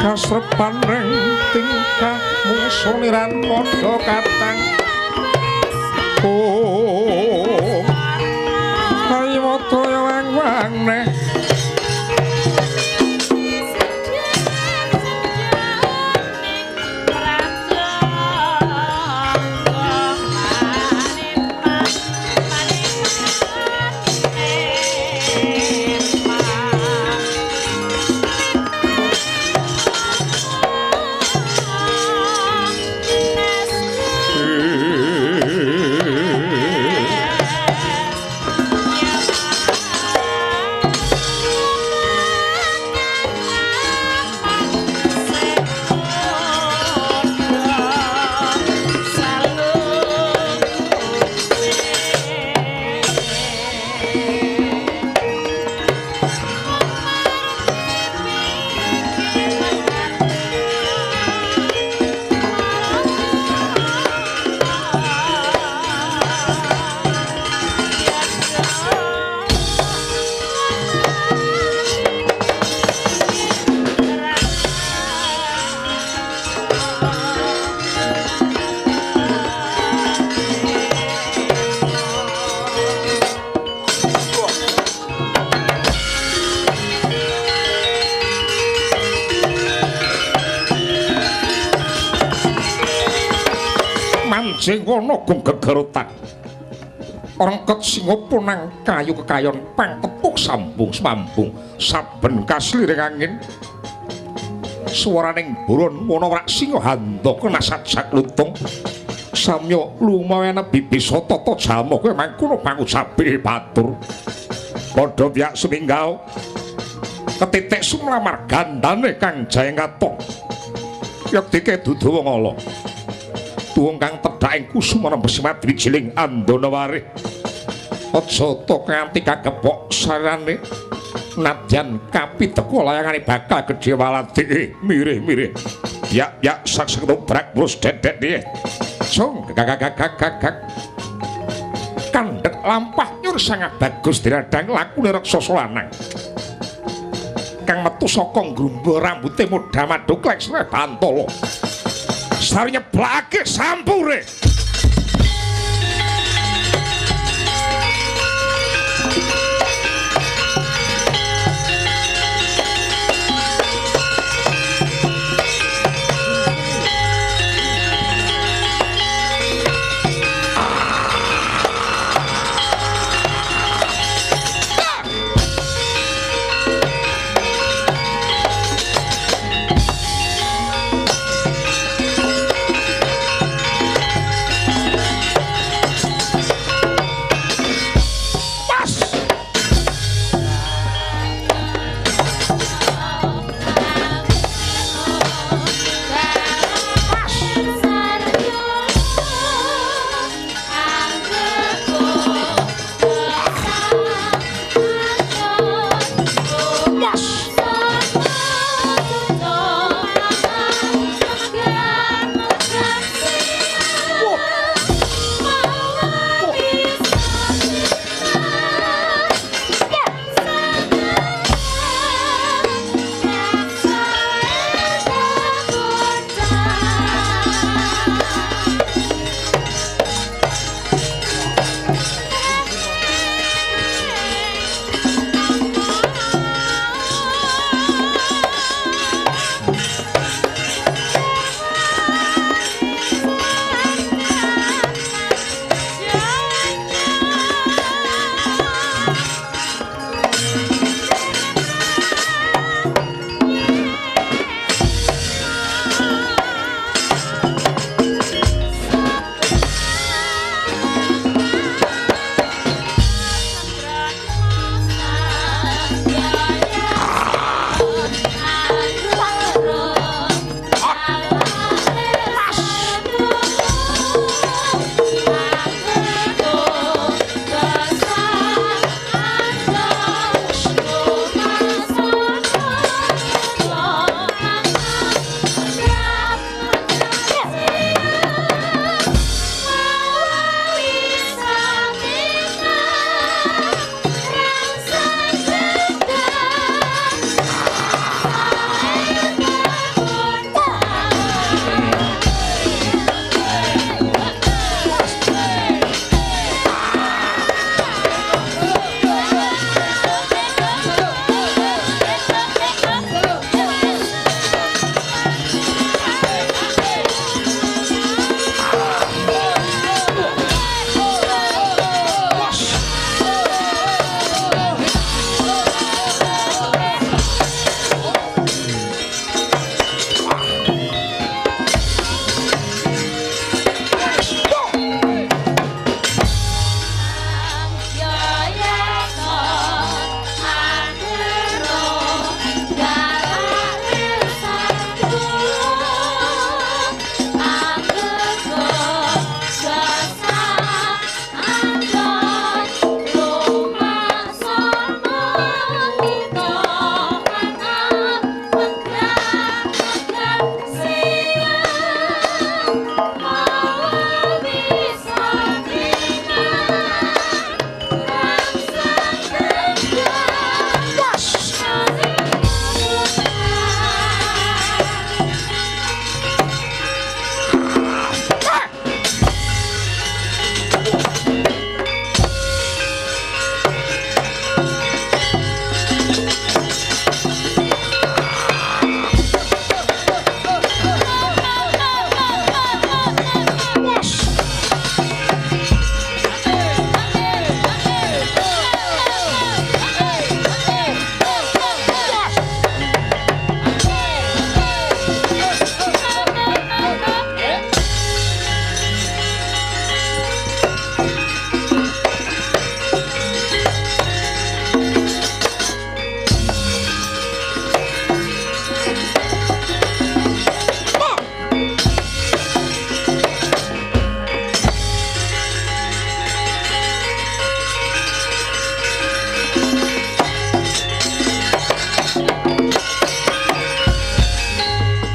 Kasrepan ring tingkah mungsuniran padha katang. Oh, kayata wang-wangne. Manjing wana gong gegerutan rengket singa punang kayu kekayon pang tepuk sambung semambung saben kasliring angin swaraning buron wana wrak singa handaka nasajak lutung samya lumawene bibisa tata jalma kowe mangkono pangucape batur padha biak suminggal ketitik sumlamar gandane kang jayengkata yektike dudu wong ala tuwung kang tedhak ing kusuma nembes madri jiling andana warih aja ta nganti kagepok sarane nadyan kapiteka layangane bakal gedhe walade mirih-mirih yak-yak sak-sak dobrak terus dedek piye sung gagagagagag kandhek lampah nyur sangat bagus diradang lakune raksasa lanang kang metu saka nggrumba rambute modha madhuklek sreh bantala sari nyeblake sampure.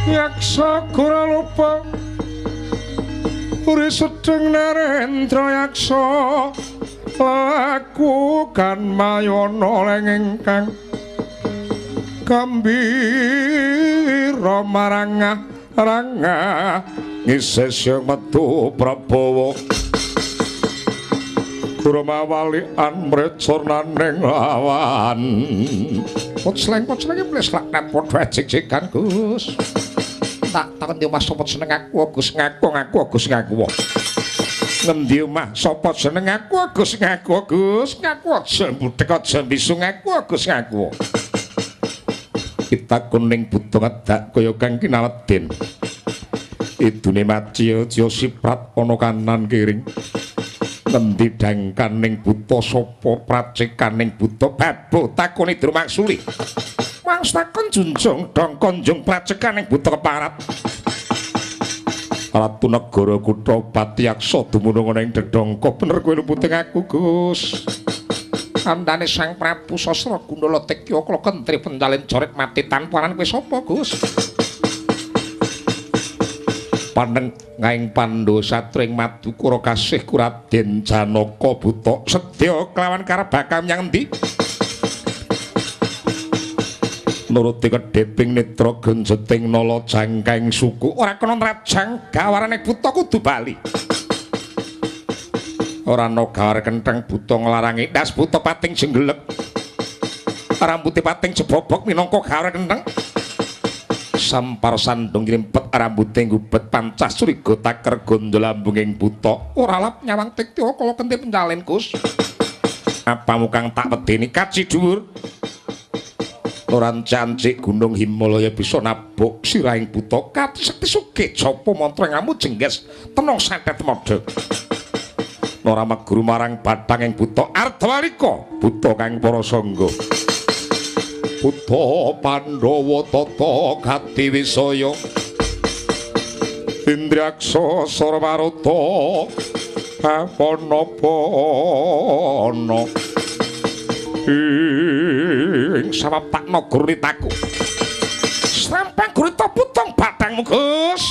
Yaksa Guralopa Puri sedeng Narendra Yaksa laku kan mayana lenging kang gambira marangah rangah ngisesya metu Prabawa Kurmawalian mrecor naning lawan. Pocleng-poclenge ples laknat padha ejek-ejekan Gus. Tak takon omah sapa jeneng aku Gus ngaku ngaku Gus ngaku. Ngendi omah sapa jeneng aku Gus ngaku Gus ngaku aja budhek aja bisu ngaku Gus ngaku. Kita kuning buta ngedak kaya kang kinaweden. Idune maci aja siprat ana kanan kiring. Ngendi dangkaning buta sapa pracekaning buta babu takoni Drumaksuli. Mangs takon junjung dong konjung pracekaning buta keparat. Ratu negara kutha Patiaksa dumunung ana ing dedongko bener kowe luputing aku Gus. Andane Sang Prabu Sasra Gundala Tekya kala kentri pendalin coret mati tanpa aran kowe sapa Gus? Paneng ngaing Pandhawa satring Madukara kasih Kuraden Janaka buta sedya kelawan karep bakal menyang endi? Nuruti kedheping netra genjeting nala jangkaing suku ora kena nrajang gawarane buta kudu bali. Ora ana gawar kentheng buta nglarangi ndas buta pating jenggelek. Rambuté pating jebobok minangka gawar kentheng. Sampar sandung nyrimpet rambute ngubet pancas curiga taker gondol ambunging buta ora lap nyawang tektya kala kente pencalin Gus. Apamu kang tak wedeni kaci dhuwur ora cancik gunung Himalaya bisa nabuk sirahing buta kaci sekti sugih japa mantra ngamu jengges tenung santet modho ora meguru marang bathanging buta Ardhawalika buta kang para sangga. Buta Pandhawa tata gati wisaya Indraksa Sarwarata apana-pana ing sawapakna guritaku sampang gurita putung bathangmu Gus.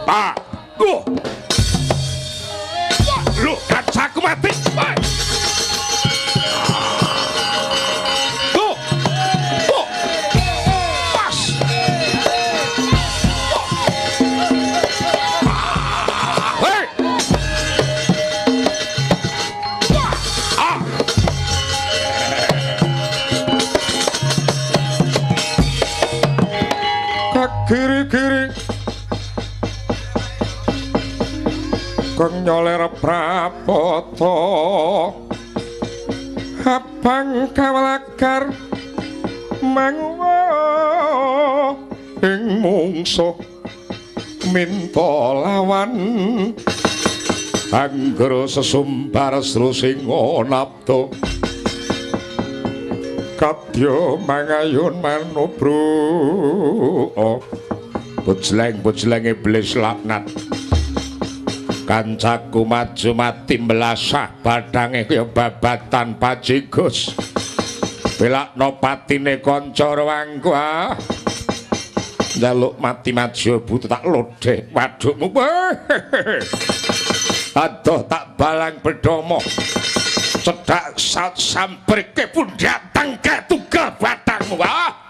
Ah. Loh. Loh, kancaku mati. Loh. Loh. Pas. Hei. Ah. Kiri-kiri kang nyoler prapata abang kawelagar manguwa ing mungsuh minta lawan anggara sesumbar srusinga nabda kadya mangayun manubru bojleng-bojleng iblis laknat kancaku maju mati melasah badange kaya babatan pajigus belakno patine kanca rewangku ah njaluk mati maju butuh tak lodeh wadukmu adoh tak balang bedomo cedhak saut sambrike pundhak tengke tugel batangmu ah.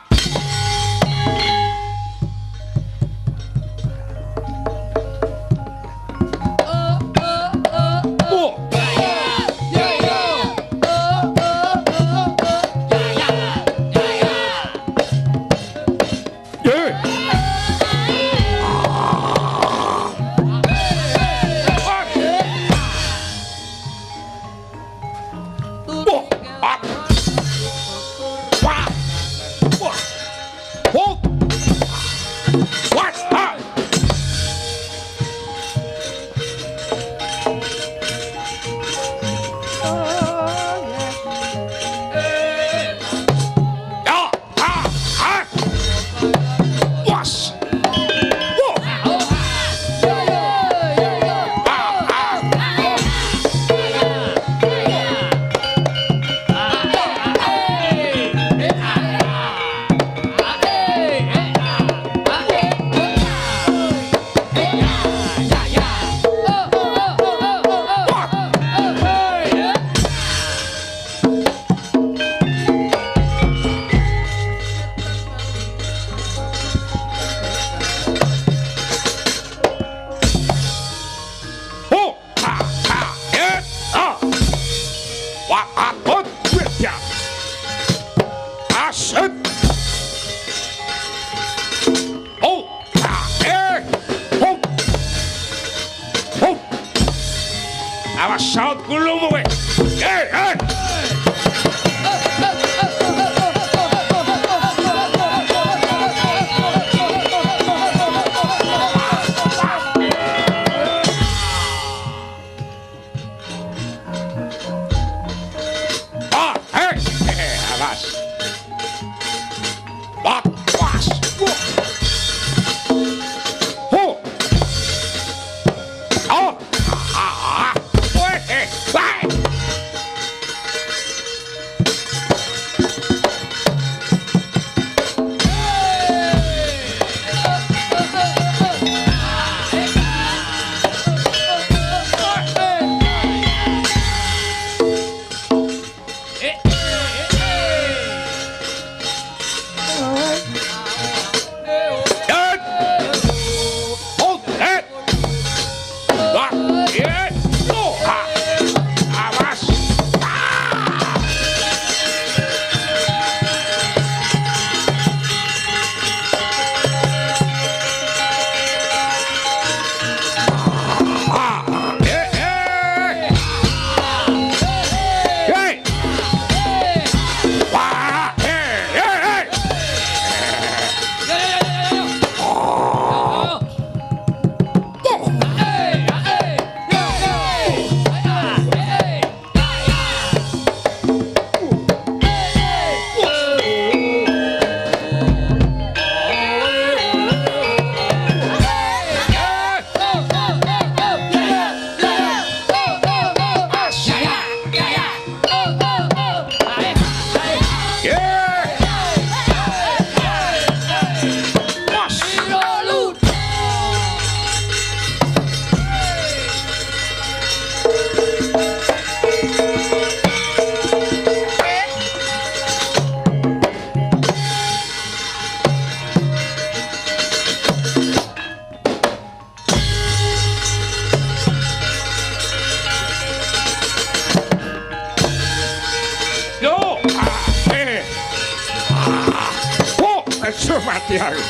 Waduh mati aku.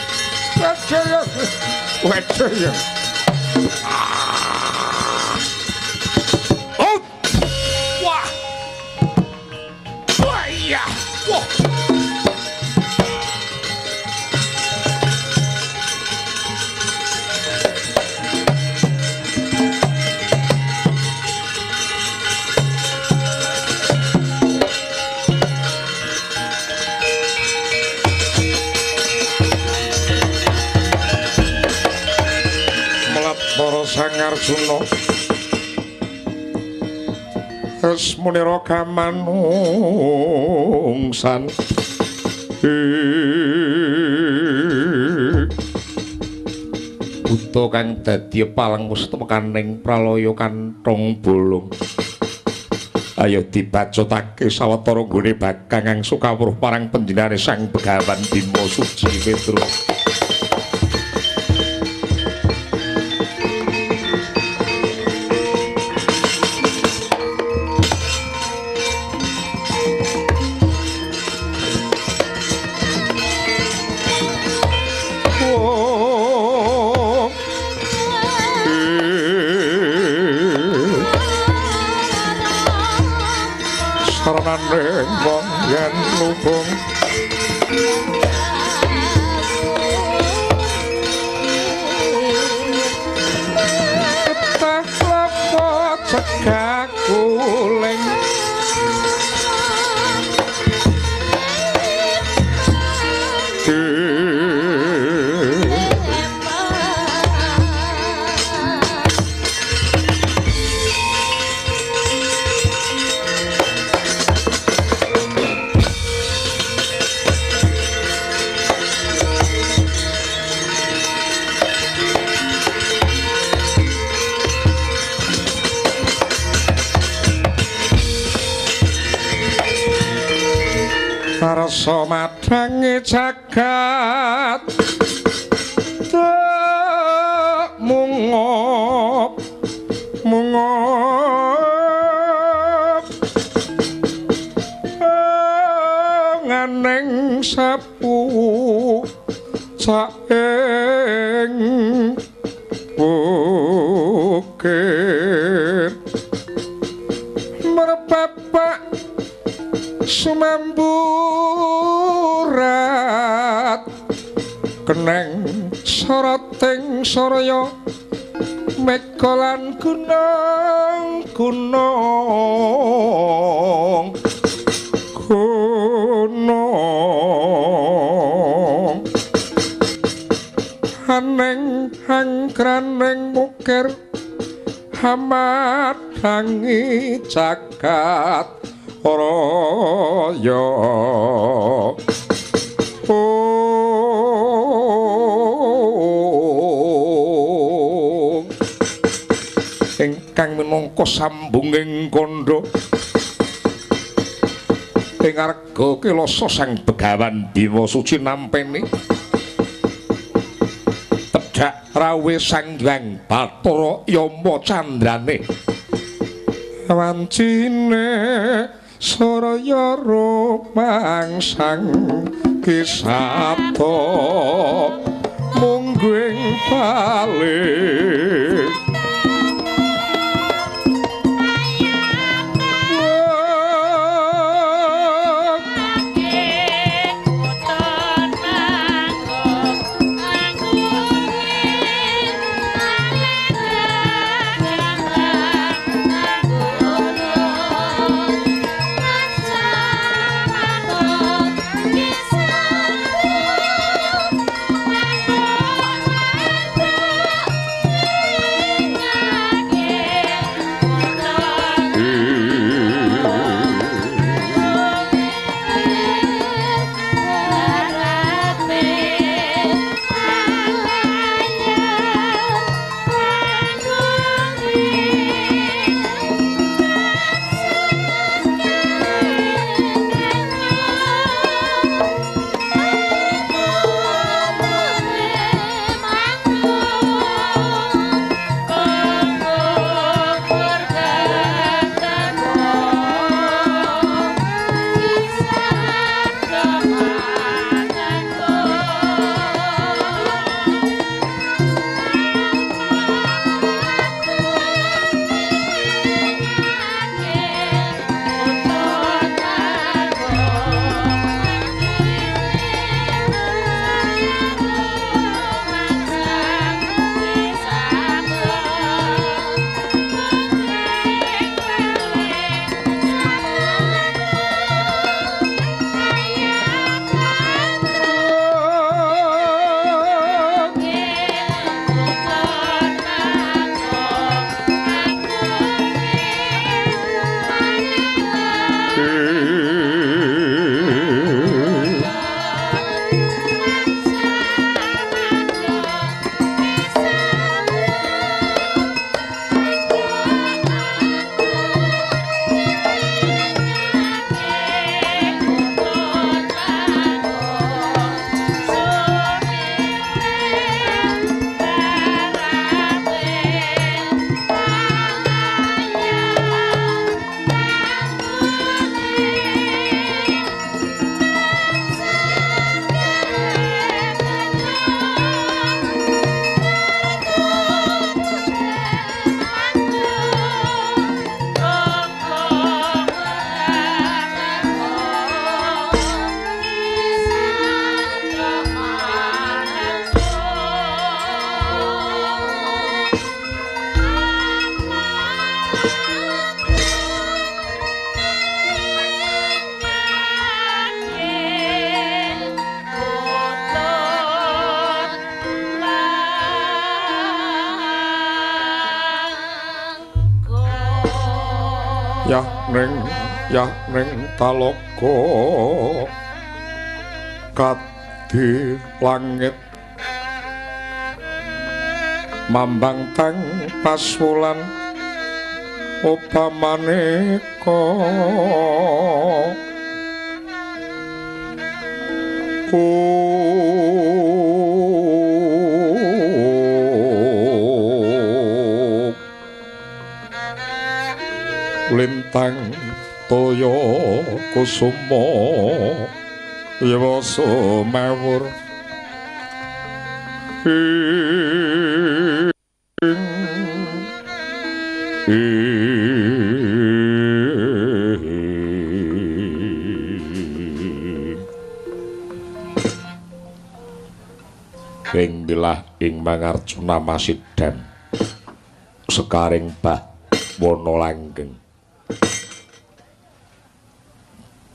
Waduh ya. Waduh ya. Oh. Wah. Wah iya. Wah. Para Sang Arjuna resmunira kamanungsan buta kang dadi palang wis temekaning pralaya kanthong bolong. Ayo dibacotake sawetara nggone bakang kang sukawruh marang panjenengane Sang Begawan Bima Suci Petruk. Saranane wong yen lubung ketah klapa cegak kuling Rasa madhange jagat tek mungop mungop nganing sapu saeng bukit merbapak sumamburat keneng soroting sorya mega lan gunung gunung gunung aneng hangkraning mukir hamadhangi jagat raya. Ingkang minangka sambunging kandha ing arga kelasa Sang Begawan Bima Suci nampeni tedhak rawe Sang Hyang Bathara Yama Candrane wancine soraya rumangsang kisabda mungguing balik. Yah ning talaga kadi langit mambang tang pasulan upamaneka lintang toya kusuma yawa sumewur ing dilah ing mangarjuna masidan sekaring bah wana langgeng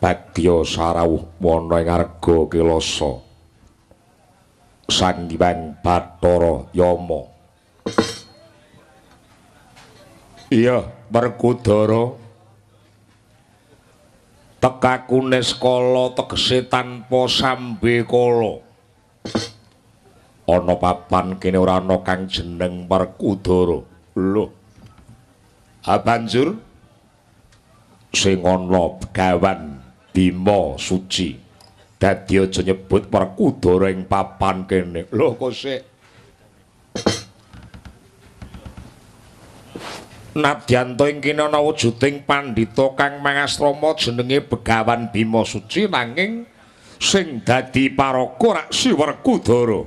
bagya sarawuh wana ing arga Kelasa Sang Hyang Bathara Yama. Iya Werkudara, tekaku niskala tegese tanpa sambekala. Ana papan kene ora ana kang jeneng Werkudara. Lho, ha banjur sing ana Begawan Bima Suci dadi aja nyebut Werkudara ing papan kene. Lho kok sik nadyan ta ing kene ana wujuding pandhita kang mangastrama jenenge Begawan Bima Suci, nanging sing dadi paraga rak si Werkudara.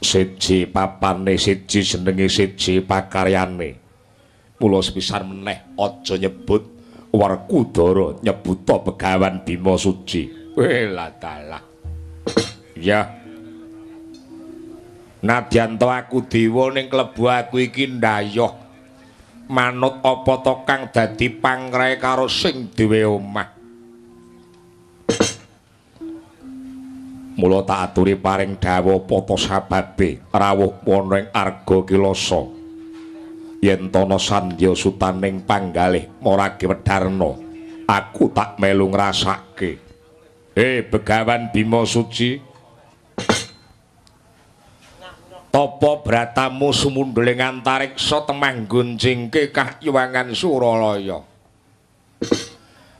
Siji papane, siji jenenge, siji pakaryane. Mula sepisan meneh aja nyebut Werkudara, nyebuta Begawan Bima Suci. Welah dalah. Ya. Nadyan ta aku dewa ning klebu aku iki ndayoh manut apa ta kang dadi pangre karo sing duwe omah. Mula tak aturi paring dawuh apa ta sababe rawuh ana ing Arga Kelasa. Yen tana sandya sutaning panggalih marage wedarna, aku tak melu ngrasake. Begawan Bima Suci, tapa bratamu sumundhul ing antariksa temah gonjingke kahyuwangan Suralaya.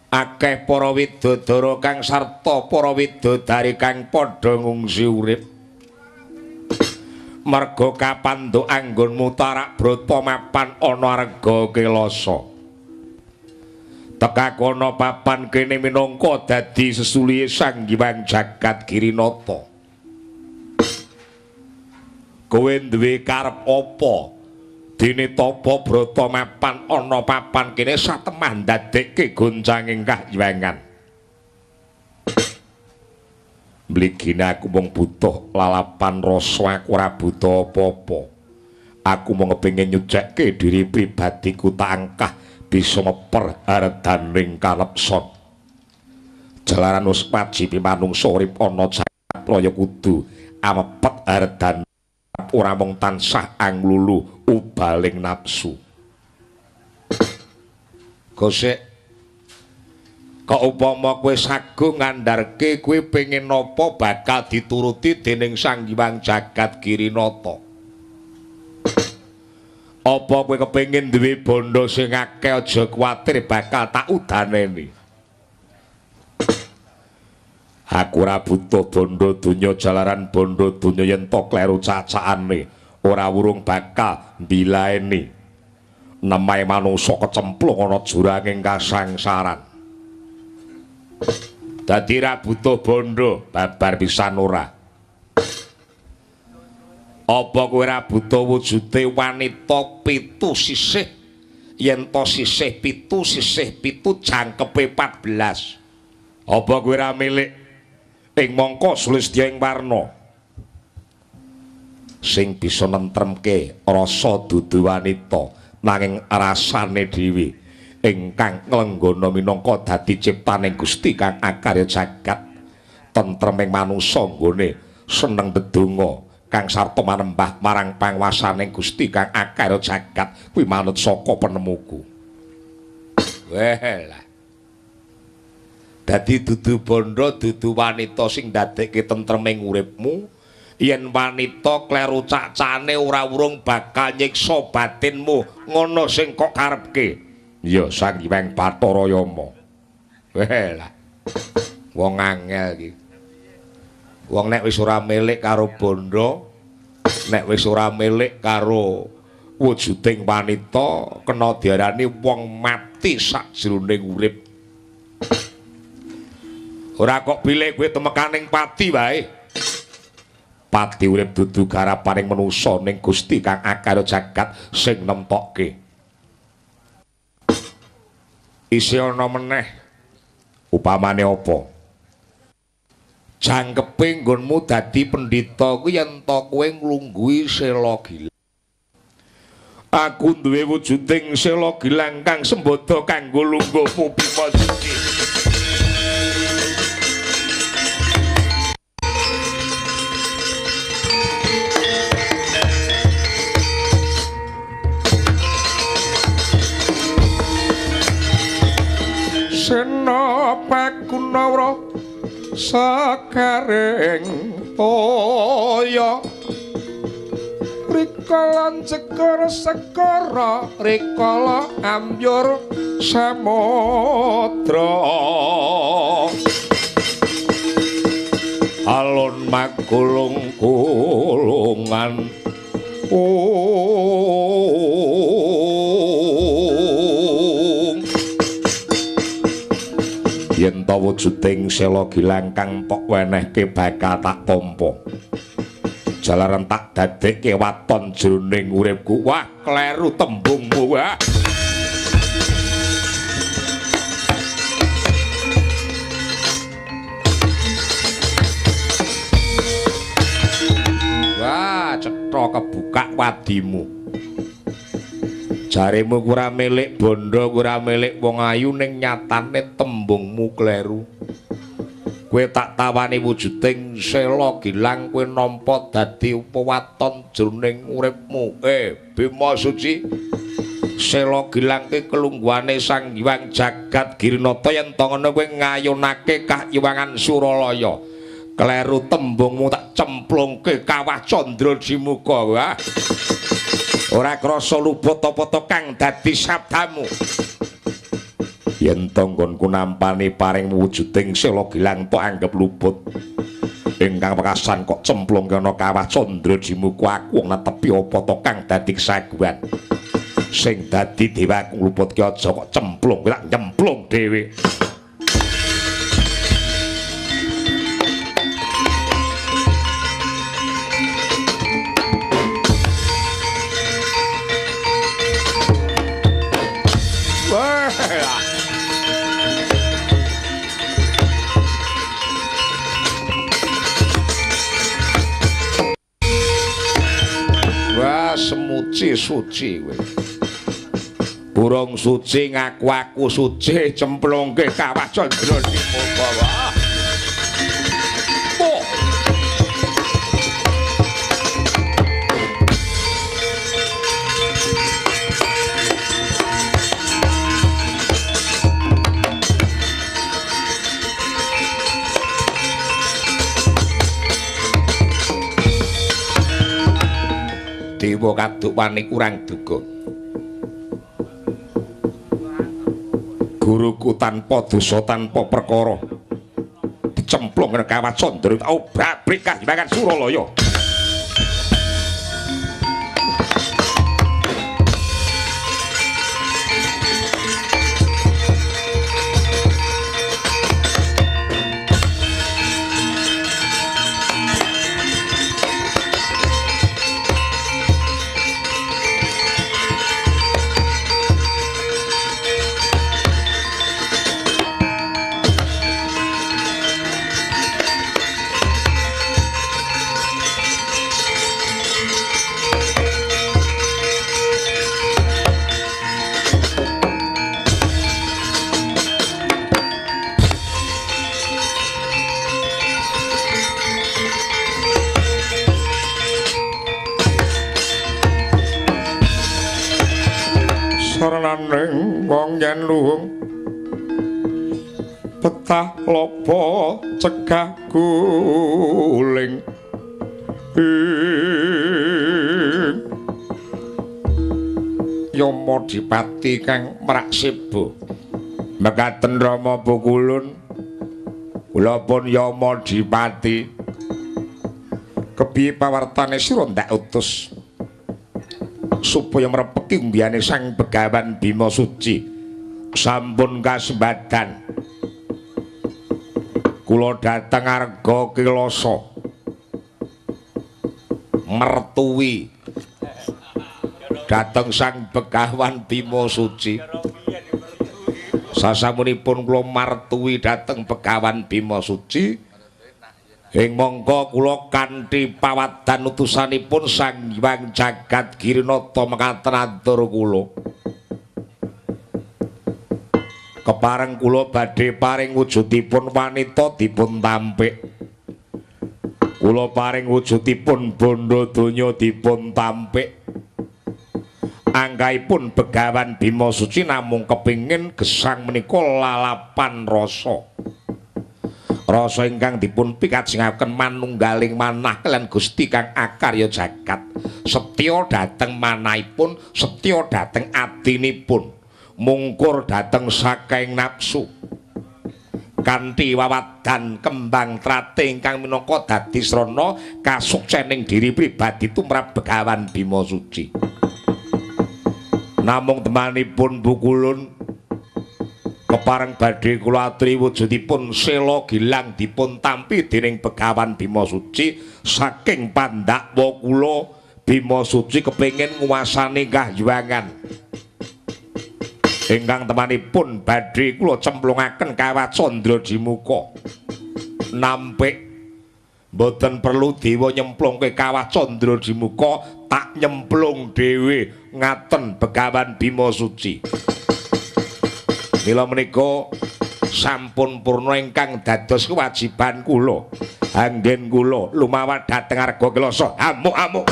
Akeh para widodara kang sarta para widodari kang padha ngungsi urip. Merga kapandhuk anggonmu tarak brata mapan ana Arga Kelasa. Tekaku ana papan kene minangka dadi sesulihe Sang Hyang Jagat Girinata. Kowe duwe karep apa? Dene tapa brata mapan ana papan kene satemah ndadekke goncanging kahyangan. Mligine aku mung butuh lalapan rasa, aku ora butuh apa-apa. Aku mung kepengin nyucekke diri pribadiku tak angkah bisa meper hardaning kalepson. Jalaran wis wajib manungsa urip ana jagat raya kudu amepet hardan ora mung tansah anglulu ubaling nafsu. Gosek kok upama kowe sagung ngandharke kowe pengin napa bakal dituruti dening Sang Hyang Jagat Girinata. Apa kowe kepengin duwe bondo sing akeh aja kuwatir bakal tak udaneni. Aku ora butuh bondo donya, jalaran bondo donya yen to kleru cacakane ora wurung bakal mbilaeni. Nemahe manungsa kecemplung ana juranging kasangsaran. Dadi ra butuh bondo babar pisan ora. Apa kowe ora butuh wujude wanita pitu sisih yen to sisih pitu sisih pitu jangkepe 14. Apa kowe ora milik ing mangka sulistya ing warna sing bisa nentremke rasa dudu wanita nanging rasane dhewe ingkang nglenggana minangka dadi ciptaning Gusti kang akarya jagat tentreming manungsa nggone seneng ndedonga kang sarta manembah marang panguwasaning Gusti kang akeh jagat kuwi manut saka penemuku. Weh lah. Dadi dudu bondo, dudu wanita sing ndadekke tentreming uripmu. Yen wanita kleru cacane ora urung bakal nyiksa batinmu, ngono sing kok karepke. Ya Sang Hyang Bathara Yama. Weh lah. Wong angel iki. Wong nek wis ora milik karo bondo, nek wis ora milik karo wujuding wanita, kena diarani wong mati sakjroning urip. Ora kok pilih kowe temekaning pati wae. Pati urip dudu garapaning manusa ning Gusti kang akeh jagat sing nemtokke. Isih ana meneh upamane apa? Jangkepe nggonmu dadi pendhita kuwi yen to kowe nglungguhi sela gilang. Aku duwe wujuding sela gilang kang sembada kanggo lungguhmu Bima Suci. Sena pakunawra sakaring toya rikala ceker sekara rikala ambyur samudra alun makulung kulungan yen ta wujuding sela gilang kang tok wenehke bakal tak tampa jalaran tak dadekke waton jroning uripku. Wah, kleru tembungmu. Wah. Wah, cetha kebuka wadimu. Jaremu ora milik bondo, ora milik wong ayu, ning nyatane tembungmu kleru. Kowe tak tawani wujuding sela gilang, kowe nampa dadi pewaton jroning uripmu. Bima Suci, sela gilang ki kelungguhane Sang Hyang Jagat Girinata, yen ta ngono kowe ngayunake kahyangan Suralaya. Kleru tembungmu tak cemplungke kawah Candra Dimuka. Wah. Ora krasa luput apa-apa kang dadi sabdamu. Yen tanggonku nampani paring wujuding sela gilang tok anggep luput. Ingkang wekasan kok cemplung kana kawah Candra Dimuka, aku netepi apa to kang dadi kesaguhan. Sing dadi dewaku luput ki aja kok cemplung, tak nyemplung dhewe. Wah, semuci suci kowe. Burung suci ngaku aku suci, cemplungke kawah Candra Dimuka. Wah. Oh. Dewa kaduk wani kurang duga. Guruku tanpa dosa tanpa perkara dicemplung nang kawah Candra obrak-abrik kahyangan Suralaya. Sarananing wong yen luhung betah lopo cegah guling. Yama Dipati kang merak seba. Mekaten Rama Pukulun, kula pun Yama Dipati. Kepiye pawartane sira ndak utus supaya mrepeki unggihane Sang Begawan Bima Suci? Sampun kasembadan kula dhateng Arga Kilasa mertuwi dhateng Sang Begawan Bima Suci. Sasampunipun kula martuwi dhateng Begawan Bima Suci, ing mangka kula kanthi pawadan utusanipun Sang Hyang Jagat Girinata mekaten atur kula. Kepareng kula badhe paring wujudipun wanita dipun tampik. Kula paring wujudipun bondo donya dipun tampik. Anggaipun Begawan Bima Suci namung kepingin gesang menika lalapan rasa. Rasa ingkang dipun pikajengaken manunggaling manah kaliyan Gusti kang akarya jagat. Setya dhateng manahipun, setya dhateng adinipun, mungkur dhateng saking nafsu. Kanthi wawadan kembang trate ingkang minangka dadi srana kasuksening diri pribadi tumrap Begawan Bima Suci. Namung temanipun Pukulun, kepareng badhe kula aturi wujudipun sela gilang dipun tampi dening Begawan Bima Suci. Saking pandakwa kula, Bima Suci kepengin nguwasani kahyangan. Ingkang temanipun badhe kula cemplungaken kawat candra dimuka. Nampik mboten perlu dewa nyemplungke kawat candra dimuka, tak nyemplung dhewe. Ngaten Begawan Bima Suci. Mila menika sampun purna ingkang dados kewajiban kula. Anggen kula lumawat dhateng Arga Kilasa. Amuk-amuk.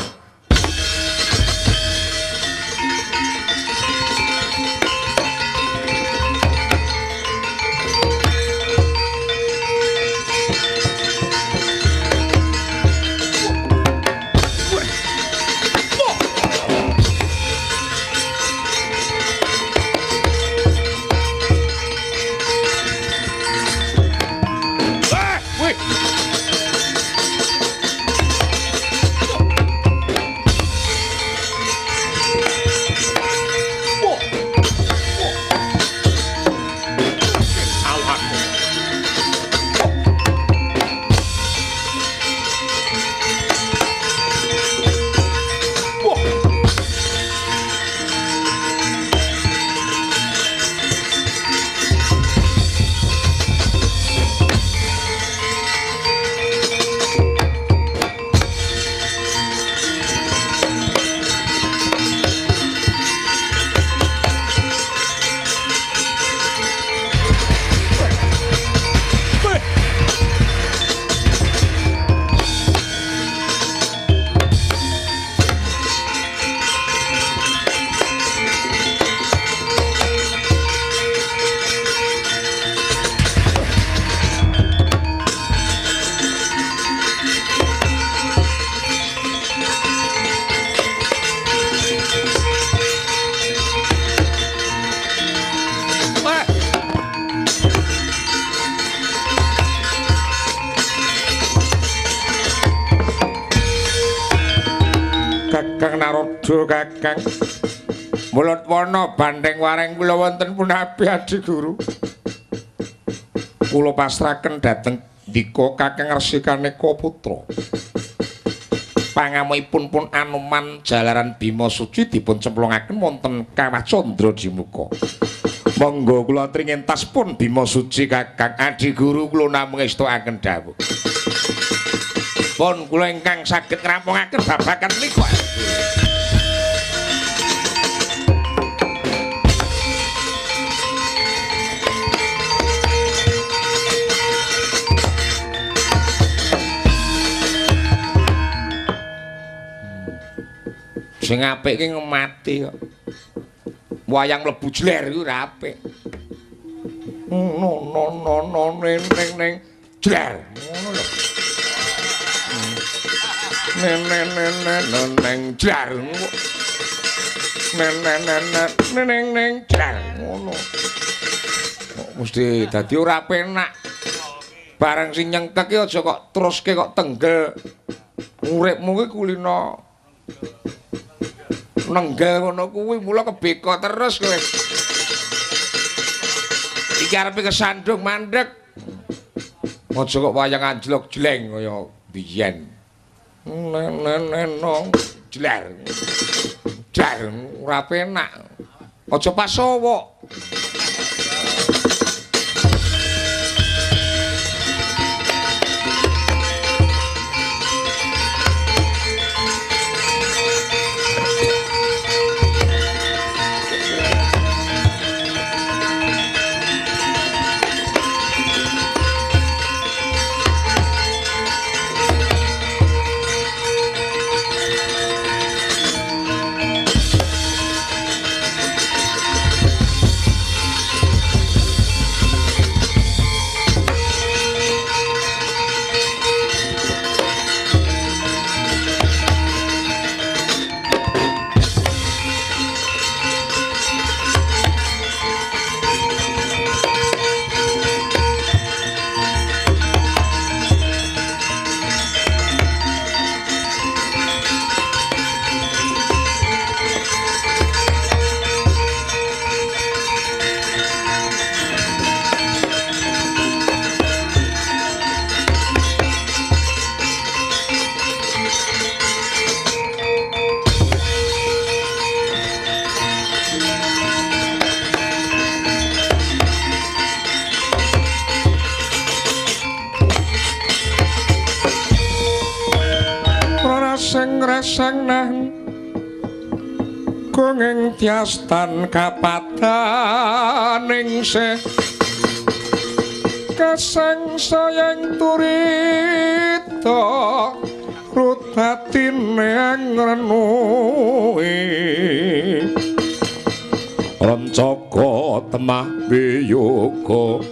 Kakang Narada, Kakang mulut wana bandeng wareng kula wonten punapi Adi Guru. Kula pasrahaken dhateng ndika Kakang Resi Kaneka Putra. Pangamukipun pun Anoman jalaran Bima Suci dipun cemplungaken wonten kawah candra dimuka. Monggo kula tringentas pun Bima Suci Kakang Adi Guru kula namung estokaken dawuh. Pun kula ingkang saged ngrampungaken babagan menika. Sing apik ki mati kok. Wayang mlebu jler iku ora apik. No no no no ning ning ning jler ngono lho. Nen nen nen nen neng jler. Nen nen nen neng neng jler ngono. Mesti dadi ora penak. Barang sing nyengkek ki aja kok teruske kok tenggel. Uripmu ki kulino nenggel ngono kuwi mula kebeka terus kowe. Iki arepe kesandung mandek. Aja kok wayang anjlok jleng kaya biyen. Nen nen nen nong jler. Jler ora penak. Aja pas sowok. Reseng-reseng gongeng tiastan kapadaning sih keseng sayang turita rudatine ngrenuhi rencaka temah wiyoga.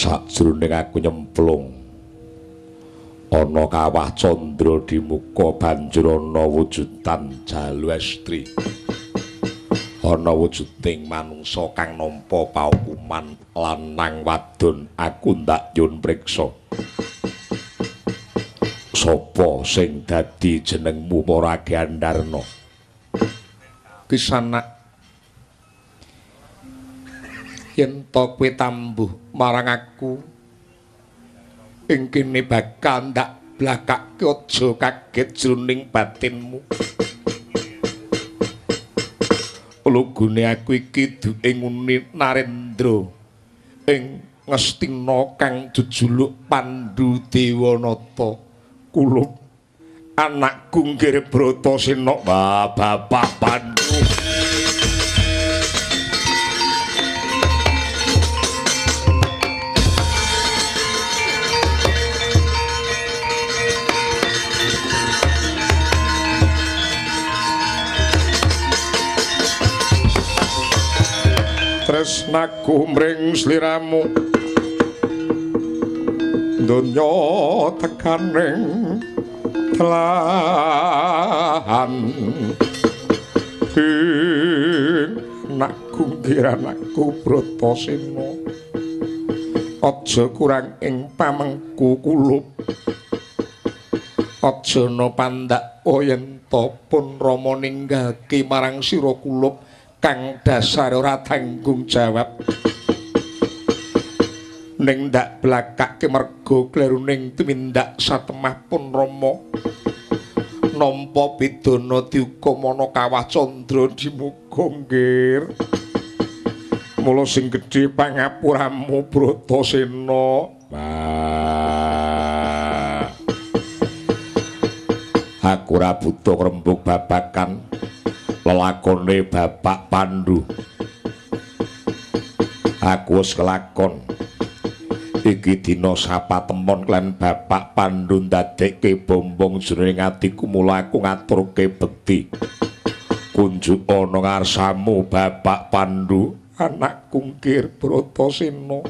Sajroning aku nyemplung ana kawah candra di muka banjur ana wujudan jalu estri, ana wujuding manungsa kang nampa paukuman lanang wadon. Aku ndak nyun priksa sapa sing dadi jenengmu para Gandharna. Kisanak yen to kowe tambuh marang aku ing kene bakal ndak blakake, aja kaget jroning batinmu. Lugune aku iki duwe nguni Narendra ing Ngastina kang jejuluk Pandhu Dewanata. Kulup anakku nggih Bratasena. Bapak Pandhu. Tresnaku mring sliramu donya tekaning telahan. Ing anakku nggih anakku Bratasena, aja kurang ing pamengku kulup. Aja ana pandak yen ta pun Rama ninggalke marang sira kulup kang dasar ora tanggung jawab. Ning ndak blakake merga kleruning tumindak satemah pun Rama nampa pidana diukum ana kawah candra di muka nggir. Mula sing gedhe pangapuramu Bratasena. Aku ora butuh rembug babakan Lelakone Bapak Pandu. Aku wis kelakon. Iki dina sapatemon lan Bapak Pandu ndadekke bombong jroning atiku, mula aku ngaturke bekti. Kunjuk ana ngarsamu Bapak Pandu, anakku Ngger Bratasena.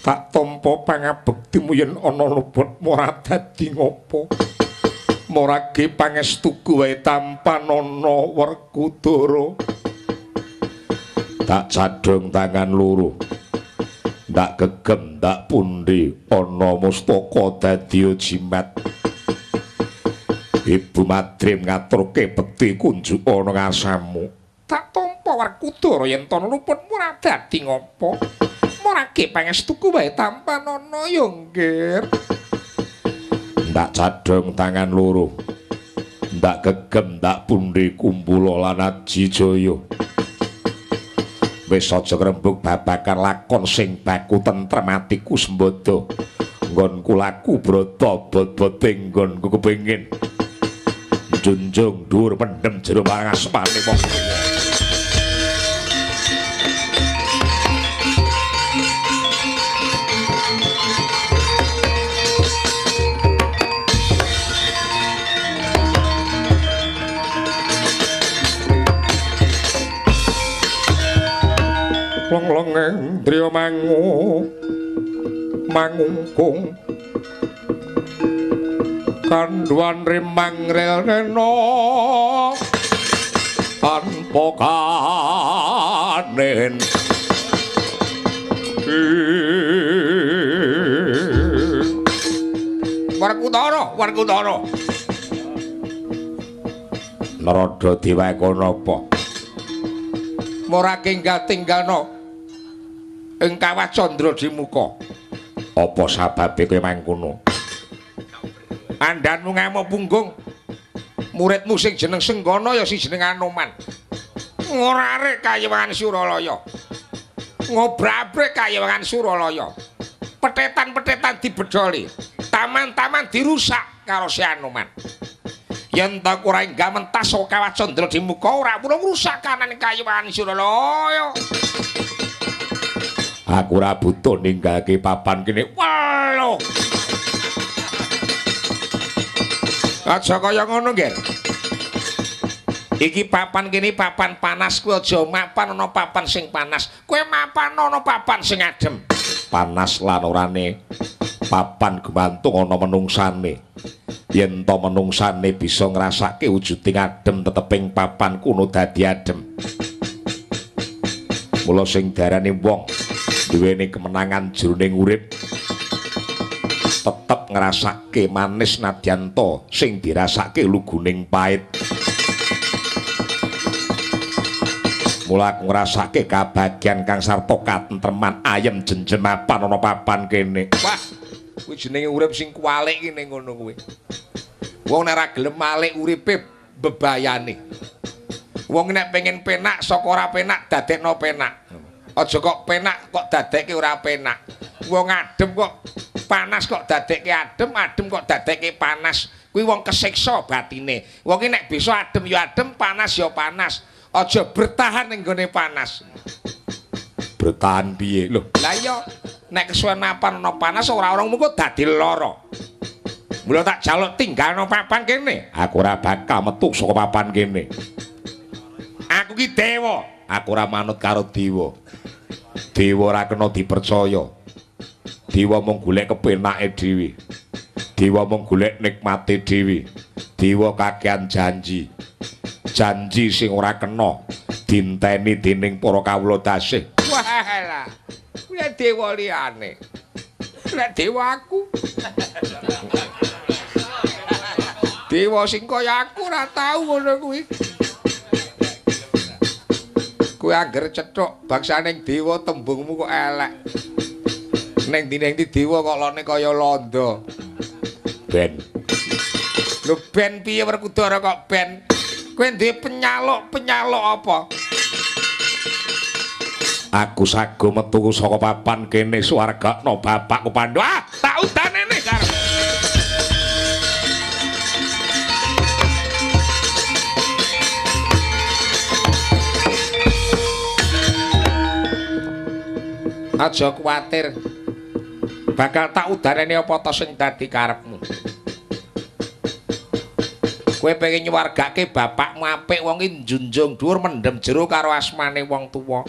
Tak tampa pangabektimu yen ana luput ora dadi ngopo. Morage pangestuku wae tampanana Werkudara. Tak cadhong tangan loro, ndak gegem ndak pundi ana mustaka dadi jimat. Ibu Madrim ngaturke bekti kunjuk ana ngarsamu. Tak tampa Werkudara yen ana luput ora dadi ngopo. Morage pangestuku wae tampanana ya Ngger. Ndak cadhong tangan loro, ndak gegem ndak pundi kumpula lan aji jaya. Wis aja ngrembug babagan lakon sing baku tentrem atiku sembada. Nggonku laku brata bot-bote nggonku kepengin junjung dhuwur pendem jero marang asmane wong tuwa. Long-longeng driya mangu mangungkung kandhuan rimang rel rena tanpa kanen. Werkudara, Werkudara. Narada Dewa napa? Ora tinggal-tinggalno ing kawah Candra Dimuka. Apa sababe kowe mangkono? Andhanmu ngamuk punggung. Muridmu sing jeneng Senggana ya sing jeneng Anoman. Ngorare kayewangan Suralaya. Ngobrabrik kayewangan Suralaya. Petetan-petetan dibedholi. Taman-taman dirusak karo si Anoman. Yen ta ora enggak mentas saka kawah Candra Dimuka ora perlu ngrusak kanan kayewangan Suralaya. Aku ora butuh ninggalke papan kene. Weluh. Aja kaya ngono, Ngger. Iki papan kene papan panas, kowe aja mapan ana papan sing panas. Kowe mapan ana papan sing adem. Panas lan orane papan gumantung ana menungsane. Yen to menungsane bisa ngrasake wujuding adem teteping papan kuno dadi adem. Mula sing diarani wong duweni kemenangan jroning urip tetep ngrasake manis nadyan ta sing dirasake luguning pait. Mula aku ngrasake kabagyan kang sarta katentreman ayem jenjem mapan ana papan kene. Wah, kuwi jenenge urip sing kuwalik ki ning ngono kuwi. Wong nek ora gelem malik uripe bebayane. Wong nek pengen penak saka ora penak dadekno penak. Aja kok penak kok dadekke ora penak. Wong adem kok panas kok dadekke adem, adem kok dadekke panas. Kuwi wong kesiksa batine. Wong ki nek bisa adem ya adem, panas ya panas. Aja bertahan ning gone panas. Bertahan piye lho? Lah iya, nek kesuwen mapan ana panas ora orang mungko dadi lara. Mula tak jaluk tinggalno papan kene. Aku ora bakal metu saka papan kene. Aku ki dewa. Aku ora manut karo dewa. Dewa ora kena dipercaya. Dewa mung golek kepenake dhewe. Dewa mung golek nikmate dhewe. Dewa kakean janji. Janji sing ora kena dinteni dening para kawula dasih. Walah. Kuwi dewa liyane. Lek dewa aku. Dewa sing kaya aku ora tau ngono kuwi. Kowe angger cethuk bangsane dewa tembungmu kok elek. Ning ndi-ndi dewa kok lone kaya londo. Ben. Lho ben piye Werkudara kok ben? Kowe duwe penyaluk-penyaluk apa? Aku sago metu saka papan kene swargakno bapakku Pandu. Ah, tak udanene karo. Aja kuwatir. Bakal tak udarene apa ta sing dadi karepmu. Kowe pengen nyuwargake bapakmu apik, wong iki njunjung dhuwur mendem jero karo asmane wong tuwa.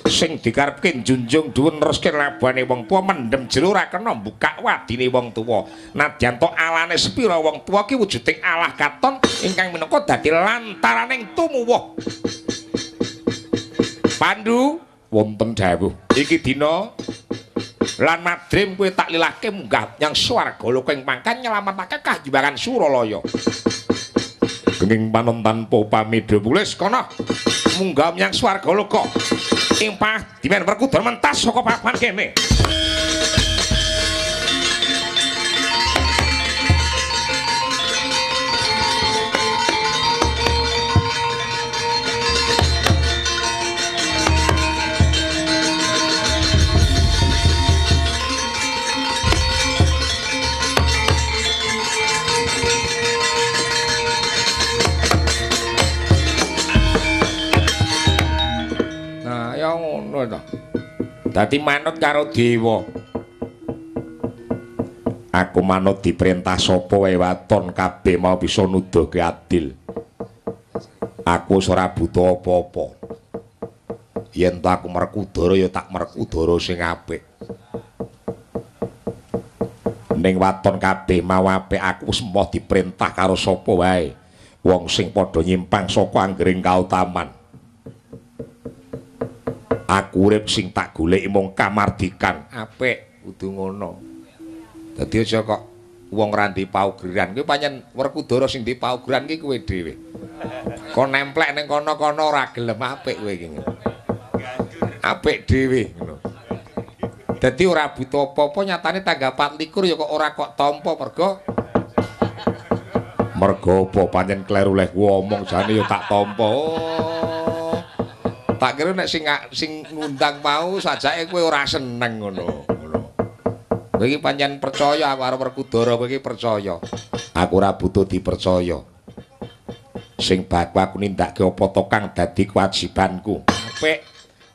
Sing dikarepke njunjung dhuwur neruske labane wong tuwa, mendem jero ora kena mbukak wadine wong tuwa. Nadyan to alane sepira wong tuwa ki wujuding Allah katon ingkang minangka dadi lantaraning tumuwuh. Pandu, wonten dawuh. Iki dina lan madrim kowe tak lilahke munggah menyang swarga loka ing pangkat nyelametake kajiwangan Suralaya. Genging panon tanpa pamedha pulis kono munggah menyang swarga loka ing padimen Werkudara mentas saka papan kene. Dadi manut karo dewa. Aku manut diperintah sapa wae waton kabeh mau bisa nuduhke adil. Aku wis ora butuh apa-apa. Yen ta aku Werkudara ya tak Werkudara sing apik. Ning waton kabeh mau apik aku wis emoh diperintah karo sapa wae. Wong sing padha nyimpang saka anggering kautaman. Aku urip sing tak goleki mung kamardikan. Apik kudu ngono. Dadi aja kok wong ra ndek paugeran. Kuwi pancen Werkudara sing ndek paugeran ki kowe dhewe. Kon nemplek ning kono-kono ora gelem apik kowe iki. Apik dhewe ngono. Dadi ora butuh apa-apa, nyatane tanggal 24 ya kok ora kok tampa mergo mergo apa pancen kleru leh ku omong jane ya tak tampa. Oh. Tak kira nek sing ngundang mau sajake kowe ora seneng ngono. Ngono. Kowe iki pancen percaya aku karo Werkudara, kowe iki percaya. Aku ora butuh dipercaya. Sing baku aku nindakake apa to kang dadi kewajibanku. Apik.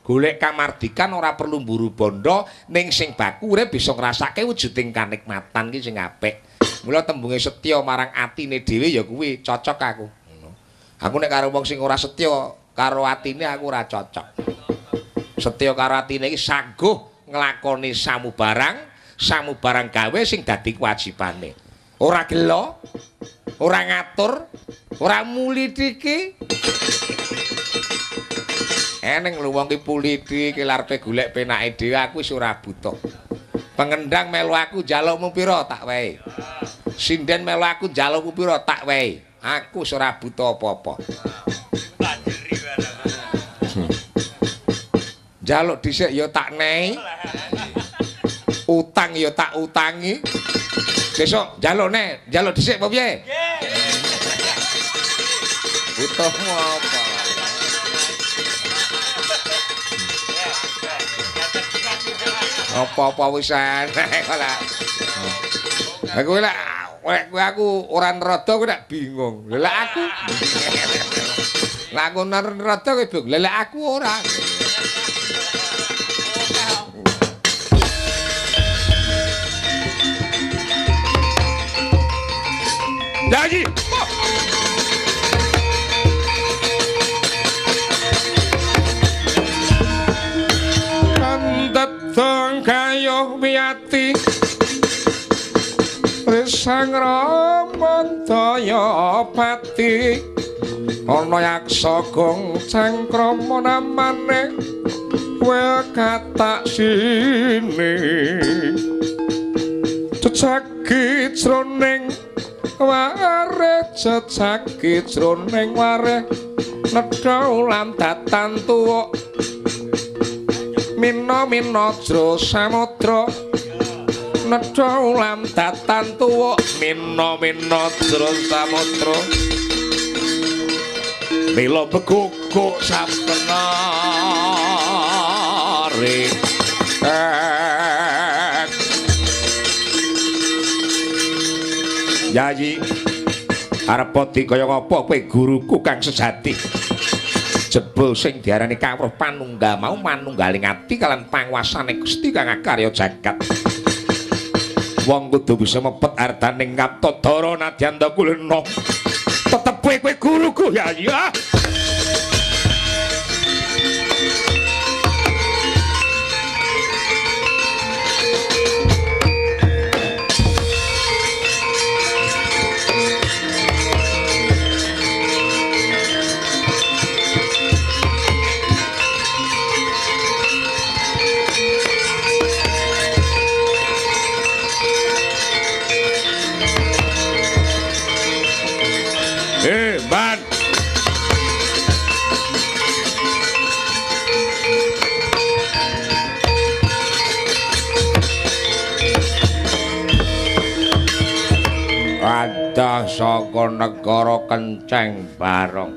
Golek kamardikan ora perlu mburu bondo, ning sing baku urip bisa ngrasake wujuding kanikmatan ki sing apik. Mula tembunge setya marang atine dhewe ya kuwi cocok aku. Ngono. Aku nek karo wong sing ora setya karo atine aku ora cocok. Setya karo atine iki sangguh nglakoni samubarang gawe sing dadi kewajibane. Ora gelo, ora ngatur, ora mulitiki. Eneng lho wong ki pulitiki arepe golek penake dhewe aku wis ora butuh. Pengendang melu aku njalukmu pira tak wehi. Sinden melu aku njalukmu pira tak wehi. Aku wis ora butuh apa-apa. Njaluk dhisik ya tak nei. Utang ya tak utangi. Besok njaluk neh, njaluk dhisik apa piye? Butuhmu apa? Apa-apa wis enek kok lah. Aku lek aku ora nrada kowe nek bingung. Lha lek aku. Lah aku nrada kowe bingung. Lha lek aku ora. Yayi. Kandheteng kayuh wiyati Risang Ramandaya pati ana yaksa gong cangkrama namane wel katak sini cecaki jroning ware cecaki jroning ware nedha ulam datan tuwa mina-mina jro samudra nedha ulam datan tuwa mina-mina jro samudra mila beguguk sabenare. Yayi arep dikaya ngapa kowe guruku kang sejati? Jebul sing diarani kawruh panunggal mau manunggaling ati kalian panguasane Gusti kang akarya jagat. Wong kudu bisa mepet artaning kaptadara nadyan ta kulina. Tetep kowe guruku ya ya. Ban. Adah saka negara Kenceng Barong.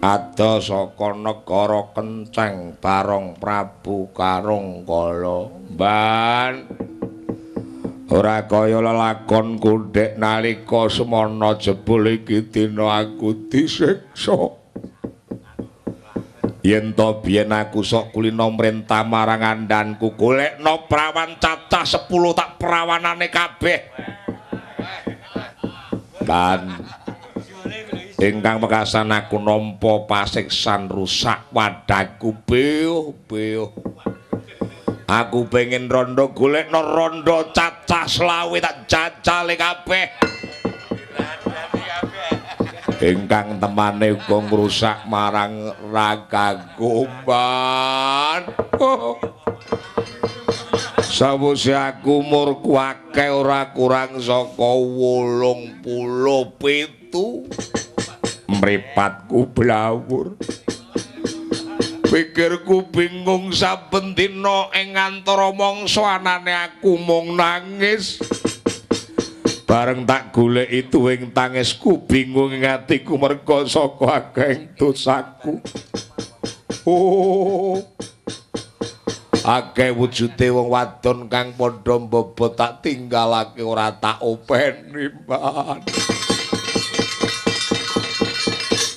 Adah saka negara Kenceng Barong Prabu Karungkala. Ban. Ora kaya lelakon kundhek nalika semana jebul iki dina aku disiksa. Yen to biyen aku sok kulina mrentah marang andhanku golekno prawan cacah 10 tak prawanane kabeh. Lan ingkang pekasan aku nampa pasiksan rusak wadahku beuh-beuh. Aku pengen rondo golekno rondo cacah selawe tak jajale kabeh. Ingkang temane uga ngrusak marang ragaku ban. Sawise aku umurku akeh ora kurang saka 87. Mripatku blawur. Pikirku bingung saben dina ing antara mangsa anane aku mung nangis. Bareng tak goleki tuwing tangisku bingung ing atiku merga saka akeh dosaku. Oh. Akeh wujude wong wadon kang padha mbobot tak tinggalake ora tak openi, Mbak.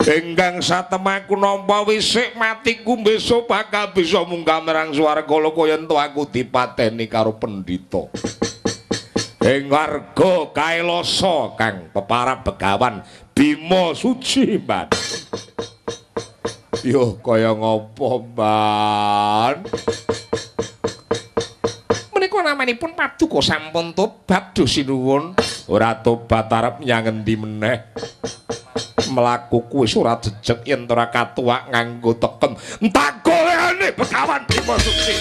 Ingkang satemaku nampa wisik matiku besok bakal bisa munggah marang swarga loka yen to aku dipateni karo pendhita. Ing warga Kailasa kang peparab Begawan Bima Suci, Mbak. Yo kaya ngopo, Mbak? Menika namanipun paduka sampun tobat duh sinuwun. Ora tobat arep nyang endi meneh. Mlaku kuwi ora jejeg yen ora katuwak nganggo teken. Entak golekane Begawan Bima Suci.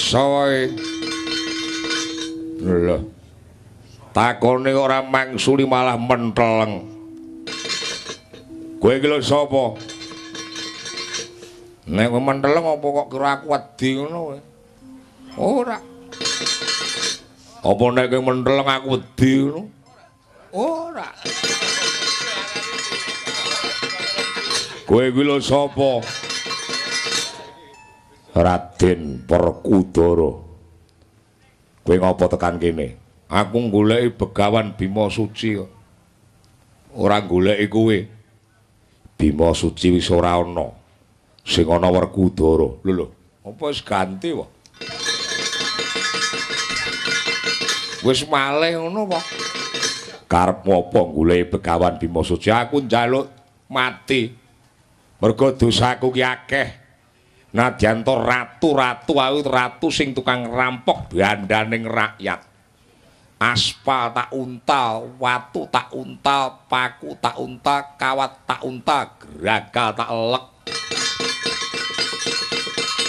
Sawae. Lho. Takone ora mangsuli malah menteleng. Kowe iki lho sapa? Nek kowe menteleng apa kok kira aku wedi ngono kowe? Ora. Apa nek kowe menteleng aku wedi ngono? Ora. Kowe iki lho sapa? Raden Werkudara. Kowe ngopo tekan kene? Aku goleki Begawan Bima Suci kok. Ora goleki kowe. Bima Suci wis ora ana. Sing ana Werkudara. Lho lho, apa wis ganti wae? Wis malih ngono apa? Karepmu apa goleki Begawan Bima Suci? Aku njaluk mati. Mergo dosaku ki akeh. Nadyan to ratu-ratu aku ratu sing tukang rampok bandaning rakyat. Aspal tak untal, watu tak untal, paku tak untal, kawat tak untal, gragal tak elek.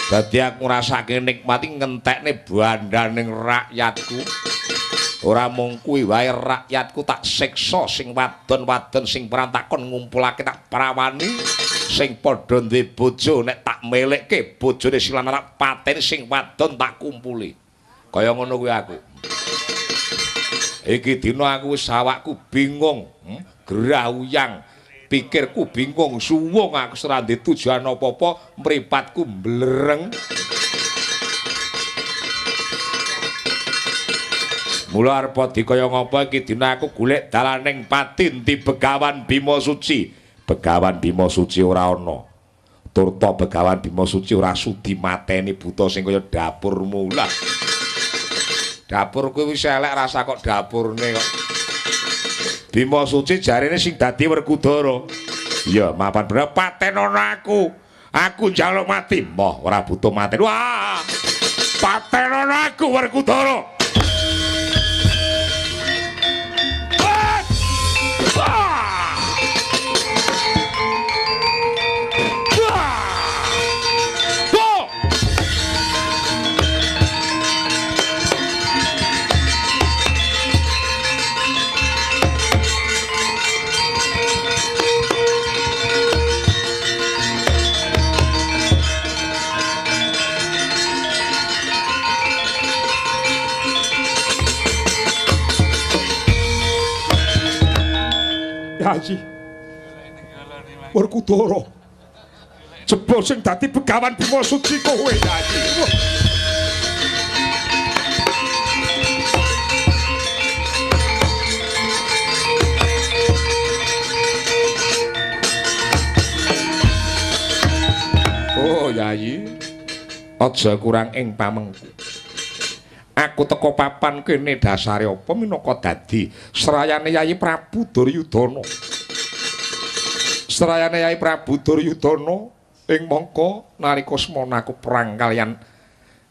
Dadi aku ngrasake nikmati ngentekne bandaning rakyatku. Ora mung kuwi wae, rakyatku tak siksa, sing wadon-wadon sing perantakon ngumpulake tak prawani, sing padha duwe bojo nek tak melekke bojone sing lanang tak pateni, sing wadon tak kumpuli. Kaya ngono kuwi aku. Iki dina aku wis awakku bingung, gerah uyang, pikirku bingung, suwung aku ora ndek tujuan apa-apa, mripatku mblereng. Mula arep dikaya ngapa iki dina aku golek dalaning pati endi Begawan Bima Suci. Begawan Bima Suci ora ana. Turta Begawan Bima Suci ora sudi mateni buta sing kaya dapurmu lah. Dapur kuwi wis elek rasa kok dapurne kok. Bima Suci jarene sing dadi Werkudara. Iya, mapan bener patenono aku. Aku njaluk mati. Moh ora butuh mati. Wah. Patenono aku Werkudara. Yayi Werkudara, jebul sing dadi Begawan Bima Suci kowe Yayi. Oh Yayi, aja kurang ing pamengku. Aku teko papan kene dasare apa minangka dadi srayane Yayi Prabu Duryudana. Srayane Yayi Prabu Duryudana ing mangka nalika semana aku perang kalian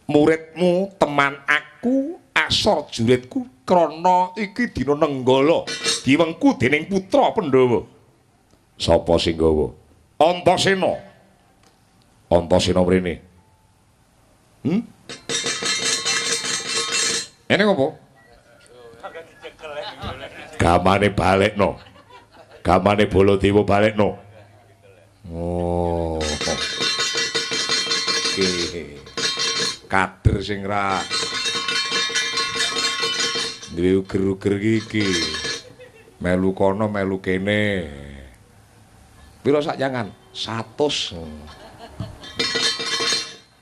muridmu, teman aku, asor juritku krana iki dina Nenggala diwengku dening putra Pandhawa. Sapa sing gawa? Antasena. Antasena mrene. Ini apa? Gamane balekno. Gamane Baladewa balekno. Oh. Oke. Kader sing ra duwe uger-uger iki. Melu kono melu kene. Piro sak jangan? 100.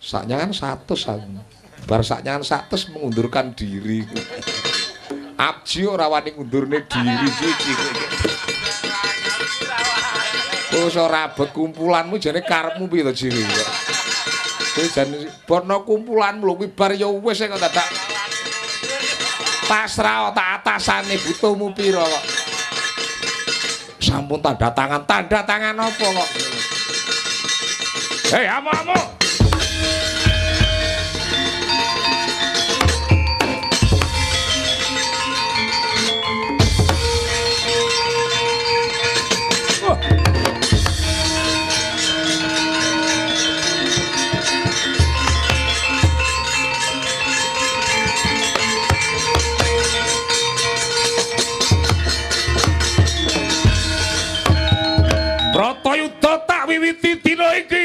Sak jangan 100. Bar sak nyangan 100 mengundurkan diri. Abji ora wani ngundurne diri siji. Wis ora abot kumpulanmu jane karepmu piye to jine kok. Kowe jane bono kumpulanmu lho kuwi bar ya wis kok dadak pasrah tak atasane butuhmu pira kok. Sampun tanda tangan, tanda tangan apa kok? Hei, amu-amu. Bratayuda tak wiwiti dina iki.